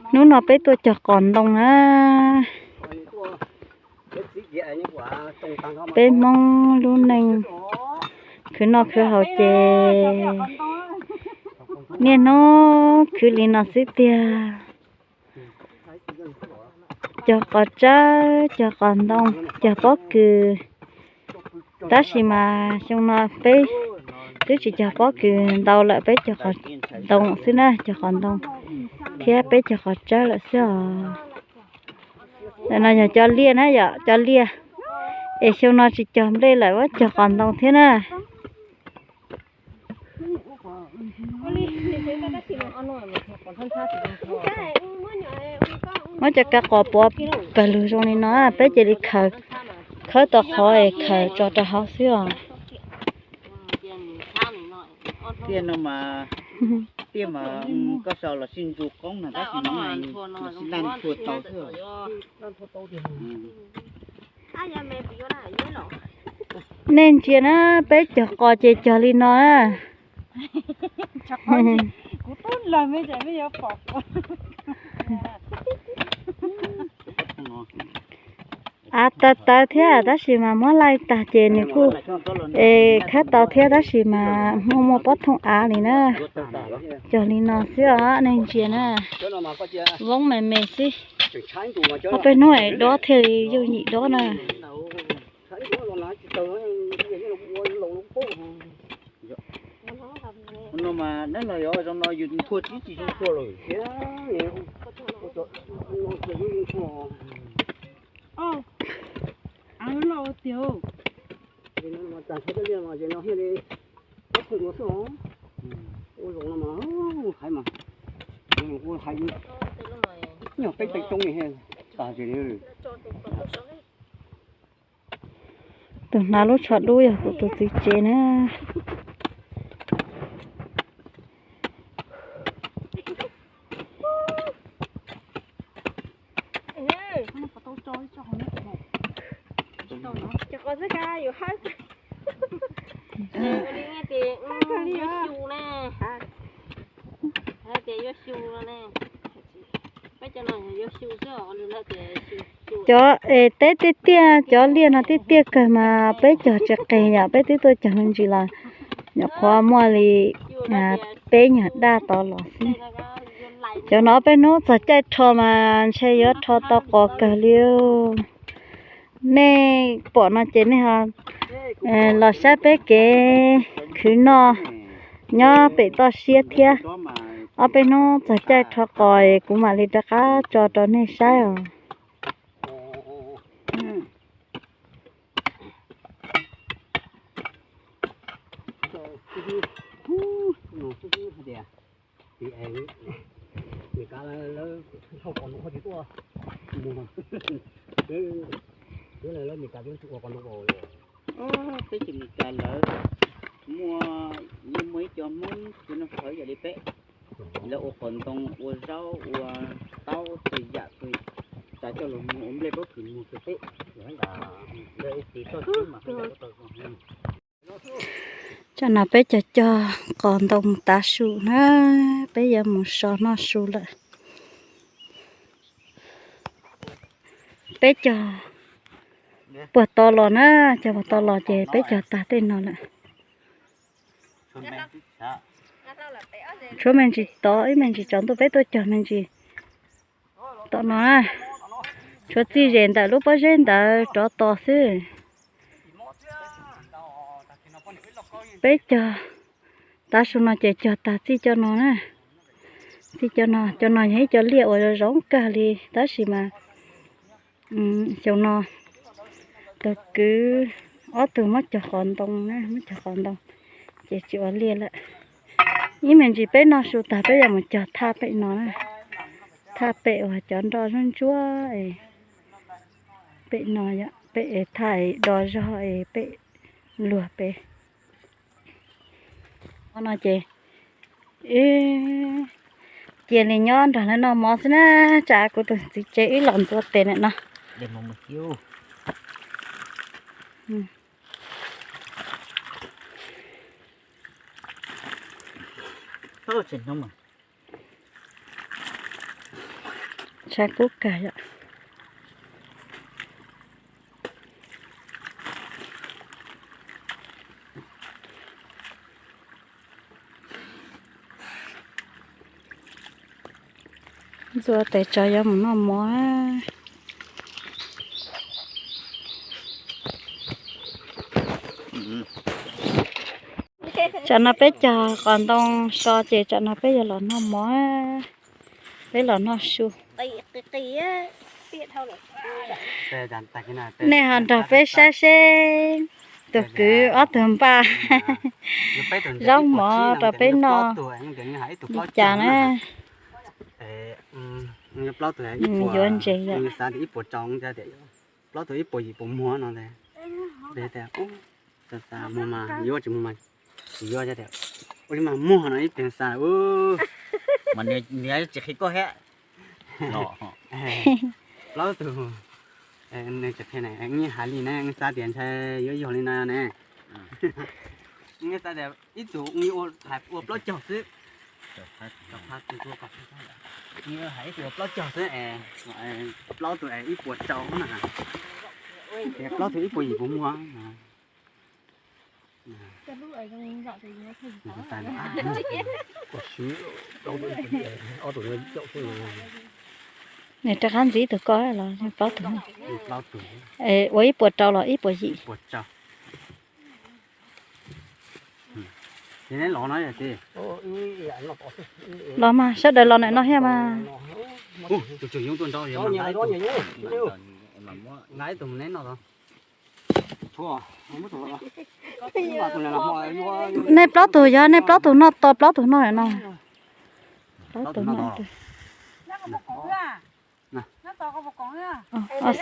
Hnub no peb tuaj cog qos ntoo na. Peb Hmoob lub neej khwv noj khwv haus ces niaj hnub khwv li no xwb tiag. Cog qos tsawb, cog qos ntoo, cog pob kws. Tab sis mas xyoo no peb twb tsis cog pob kws ntau lawm, peb cog qos ntoo xwb na, cog qos ntoo thiab peb cog qos tsawb lawm xwb os. Ntawm no yog cov liaj na, yog cov liaj, es xyoo no tsis cog nplej lawm, muab cog qos ntoo thiab na. Muab cov kav qos puav pawg lug zoo li no, peb cia li khaws, khawb tau qhov es khaws tso rau hauv xwb os. Tiaj no mas, tiaj mas koj sau los sib ntsu qoob no tab sis mas sib laj nthua tau xwb. Nej ntsia na, peb cog qos ces cog li no na. Av tawv tawv thiab tab sis mas muab laij tag ces nws kuj es khawb tau thiab tab sis mas muaj muaj pob thooj av li na. Cog li no xwb os, nej ntsia na. Voob me me xwb. Ob peb hnub es dob thiaj li yooj yim dob na. No mas neb los yog zoo no yus nthua tib tsis zoo nthua lawm. Av loj tiag. Tag nrho tej liaj mas ces no thiaj li ob pheej ua xwb os. Ua zoo no mas hais mas ua hais nyuag peb teev roob li tag zis li. Tus hnav lub tsho dub yog kuv tus txiv tsev na. Cov es teb tiaj tiaj, cov liaj no tiaj tiaj kawg mas peb cog tsis qis yom, peb twb tuaj cog me ntsis los nyuam qhuav muaj li peb nyuag daj tod los xwb. Cov no peb hnub txog caij rho mas ntshe yuav rho tau qos kawg li. Nej pom no ces nej ho los saib peb kev khwv noj nyob pem toj siab thiab. Ob peb hnub txog caij rho qos kuv mam li rov qab tso rau nej saib os. Tis es Meskas lawv thauj qos ntoo qhov twg tuaj, mus, lawv Meskas twb tsis ua qos ntoo. Peb ces Meskas lawv muaj, yeej muaj ib co Hmoob tsis noj qhov yam li peb, lawv ua qos ntoo, ua zaub, ua taub, txhua yam, tas coj los mus ua nplej pob kws mus txog teb. Tsam no peb cog cog qos ntoo tav su na, peb yuav mus so noj su lawm. Peb cog puag to los na, cog puag to los ces peb cog tag tej no lawm. Tshuav me ntsis tod, ib me ntsis tsaus ntuj peb tuaj cog me ntsis tom no na. Tshuav txij zem ntawm lub pob zeb ntawd rov tos xwb. Peb cog tav su no ces cog tag txij cov no na. Txij cov no, cov no yog ib co liaj uas zoo kawg li tab sis mas xyoo no tus kwv ob tug muab cog qos ntoo na, muab cog qos ntoo ces tsis ua liaj lawm. Ib me ntsis peb noj su tag peb yuav mus cog thaj pem no na, thaj pem uas cov nroj ntsuab ntsuab es pem no, pem es thaj es do zog es pem luag pem no ces cia li nyob nrog lawv noj mov xwb na. Tsam kuv tus txiv tsev wb los ntxuav tes ntawm no. Tsis hnub mas. Tshav kub kawg yom. Ntxuav tes tsawv yuav mus noj mov. Tsam no peb cog qos ntoo so ces tsam no peb yuav los noj mov, peb los noj su. Nej ho nrog peb saib seb tus kwv ob tug npaj zaub mov rau peb noj li cas na. Yuav ntses yom. Plaub tug ib puas yim puas muag no. Xav xav muag mas yuav, tsis muag mas tsis yuav. Ua li mas muag no ib pliag xav. Mas nws tsis qhia koj thiab. Plaub tug, nws tsis qhia na, nws hais li na, xav tias ntshai yuav yog li no ne. Xav tias ib tug hais ua plaub caug xwb. Hais ib tug ua plaub caug xwb, plaub tug es ib puas rau na. Plaub tug ib puas yim puas muag. Nws rov qab ntxiv tus ko los plaub tug. Ua ib puas rau los ib puas yim. Los mas sawv daws los ntawm no thiab mas. Nej plaub tug yog nej plaub tug noj to plaub tug noj no. Plaub tug noj.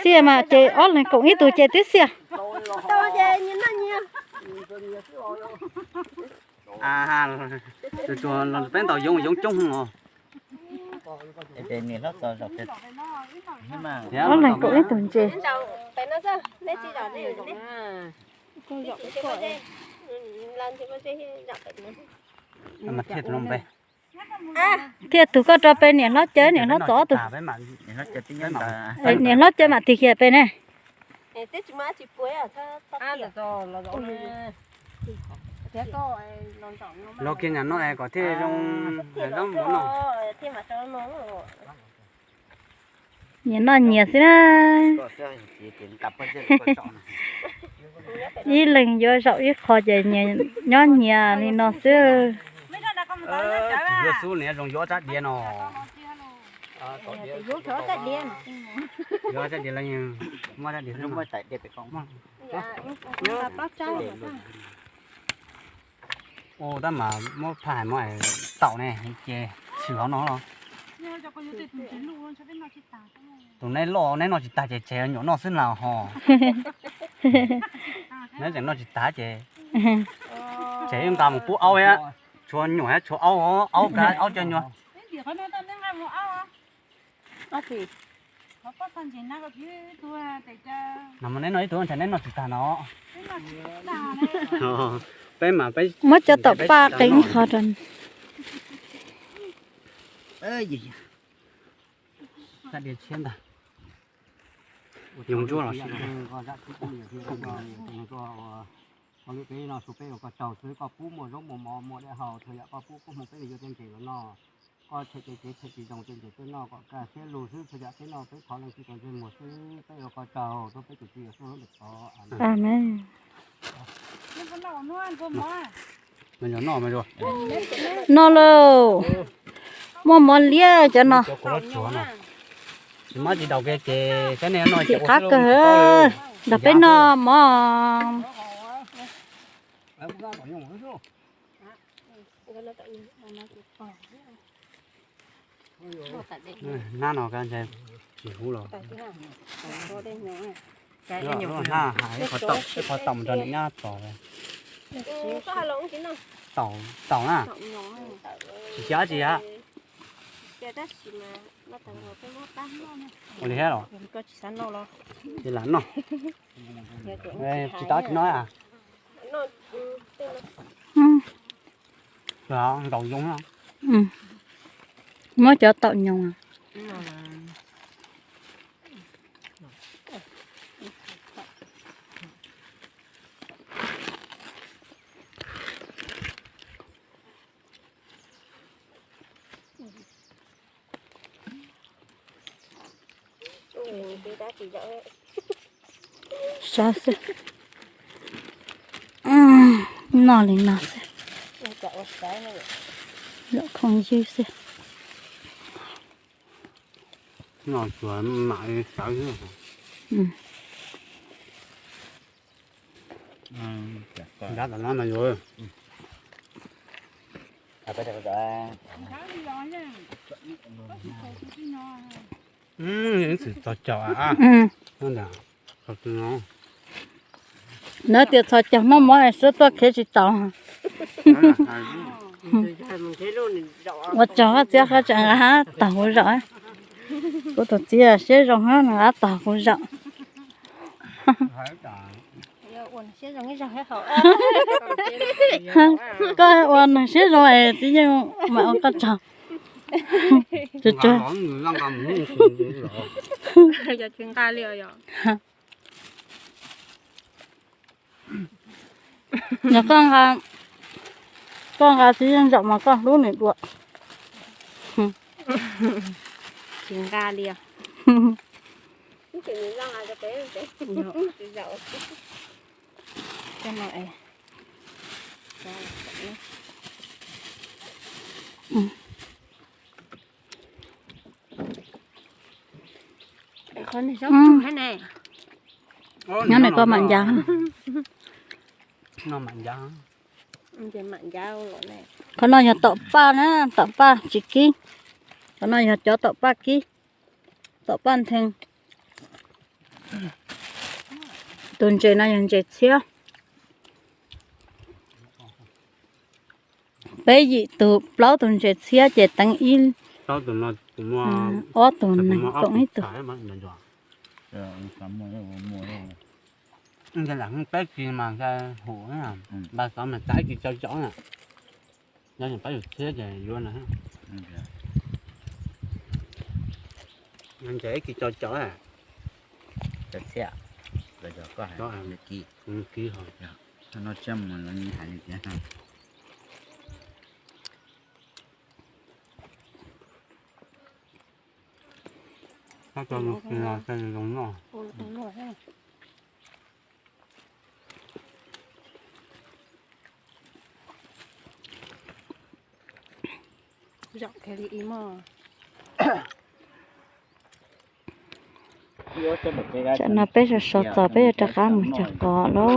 Xiam mas ces ob leeg koom ib tug ces twb xiam. Peb ntaus yoov yoov coob os. Ob leeg koom ib tug ntses. Thiaj tus koj rau pem niam hlob cawv, niam hlob txov tus. Niam hlob cawv mam tig kiag pem ne. Los kiag nram no es kom thiaj zoo, zoo mus no. Nyias noj nyias xwb na. Ib leeg yuav zaum ib qho ces nyias nyob nyias li no xwb. Yuav xub nws zoo yuav tsab diav no. Yuav tsab diav los muaj tsab diav xwb. Ua tab mas muab phaj hais mo taum ne ces tshwm hauv no los. Tus neb loj neb noj tsis tag ces tseg nyuam noj xwb na ho. Neb tseem noj tsis tag ces tseg nqa mus pub aub thiab, tshuav nyuam thiab tshuav aub, aub kav aub cov nyuam. No mas neb noj ib tug ntshe neb noj tsis tag no. Peb mas peb muab cov taum paj qeev qhov rau. Yoov ntsuab los sis. Peb no su peb ua koj tsaug xwb, koj pub muaj zaub muaj mov muaj dej haus, txhua yam koj pub koob hmoov peb yuav tej ntses los noj. Koj tshem tej kev tshem tsis zoo tej ntses peb noj kom kaj siab lug xwb, txhua yam peb noj peb thov leej txiv kom ntsej muag xwb, peb ua koj tsaug rau peb tus txiv Yexus lub npe thov. Amees. Noj lauj, muaj mov liab cov no. Tsis muab tsis daus kiag ces saib nej noj. Tsis qab kawg, nrog peb noj mov. Hnab no ka ntshai tsis huv los. Hnab ib qho taum mus rau niam nyab tod. Taum, taum na. Tsis xyav tsis xyav. Ua li thiab los? Lam noj. Tsis tau tsis noj a. Ntaus yoov no. Muab cov taum nyoos. Sov xwb. Noj li no xwb. Lom khoom ywg xwb. Txhos caug. Nws tias txhos caug noj mov suab tuaj khiav tsis tau. Ua tsaug hab txiab qab tseem nqa taug kuv zaum. Kuv tus txiv siab zoo hab nqa taug kuv zaum. Koj ua nws siab zoo es txiv yeej mam ua koj tsaug. Yog koj nqa txiv yeej zaum mas koj hlub nws dua. Tsis nqa li. Nyob nws koj mam ncav. Qhov no yog taum paj na, taum paj tsis kib. Qhov no yog cov taum paj kib, taum paj ntheev. Tus ntses no yog ntses txhiab. Peb yim tus plaub tus ntses txhiab ces teev ib, ob tus koom ib tug. Peb kis mas npaj xov mas txav ib kis tsau caum na. Yog pab yus txhiab ces yuav na. Ntses ib kis tsau caum. Txhiab, los yog koj hais kis, kis ho. Txog no tsiab mus los hais li tias. Tam no peb sov sov txog peb yuav rov qab mus cog qos lauj.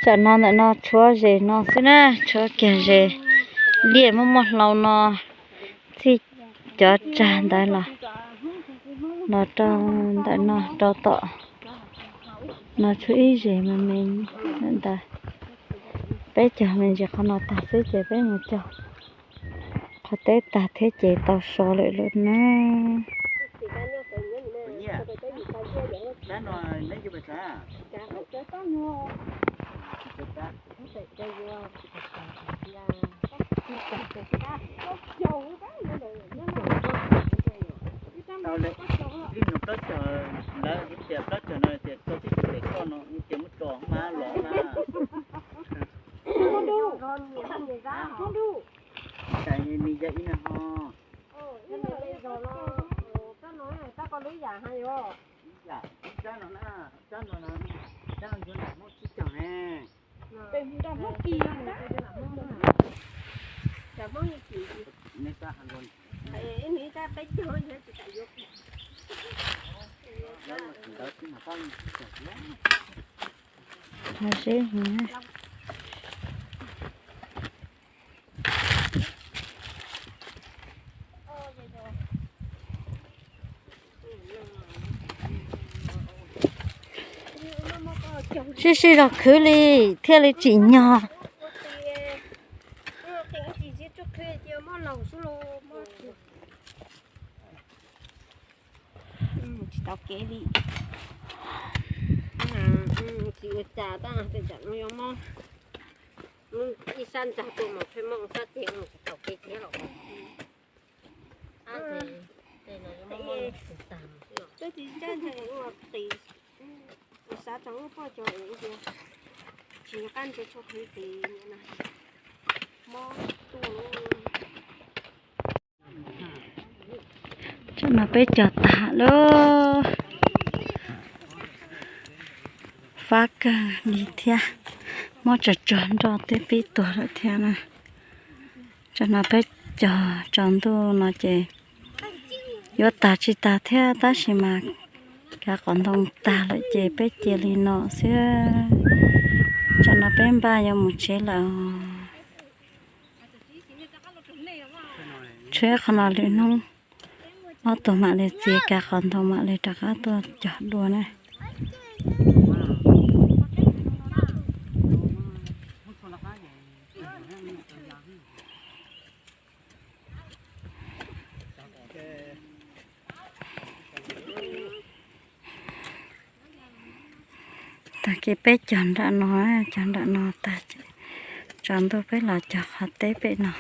Tam no ntawm no tshuav zes no xwb na, tshuav kiag zes liaj muaj muaj hlau no, txij cov tsag ntawd los, los rau ntawm no rau tom no tshuav ib zes me me ntawd. Peb cog me ntsis qhov no tag xwb ces peb mus cog qhov teb tag thiab ces tau so lawm lawm na. Ib nus plaub caug, lawv tias plaub caug no tias tau tib tug pem koj no ces muab tso mas los mas. Cas nws yog ib no ho. Ib yam, ib tsab no na, tsab no na, tsab no yuav lam Hmoob tsib caug ne. Qhov seb heev. Sib sib zog khwv li thiaj li tsim nyog. tau kev li. Tsis ua cas tab sis tsam no yuav mob, ib sab ntsag tuaj mus pheej mob, sab ceg mus tsis tau kev thiab los. Tab sis ncaj ntshe ua qis, xav tau lub pob cos es tias tsis nco qab ntsia tshuaj qhwv qis na, mob tuaj. Tsam no peb cog tag lauj, fab kawg li thiab, mob tsawg tsawg nroj twb pib tuag lawm thiab na. Tsam no peb cog tsaus ntuj no ces yuav tag tsis tag thiab tab sis mas kav qhov ntoo tag lawm ces peb cia li no xwb. Tsam no peb npaj yuav mus tsev lawm. Tshuav qhov no lwm hnub ob tug mam li txiav kav qhov ntoo mam li rov qab tuaj cog dua na. Tag kis peb cog nram no, cog nram no tag, tsaus ntuj peb los cog qhov teb pem no.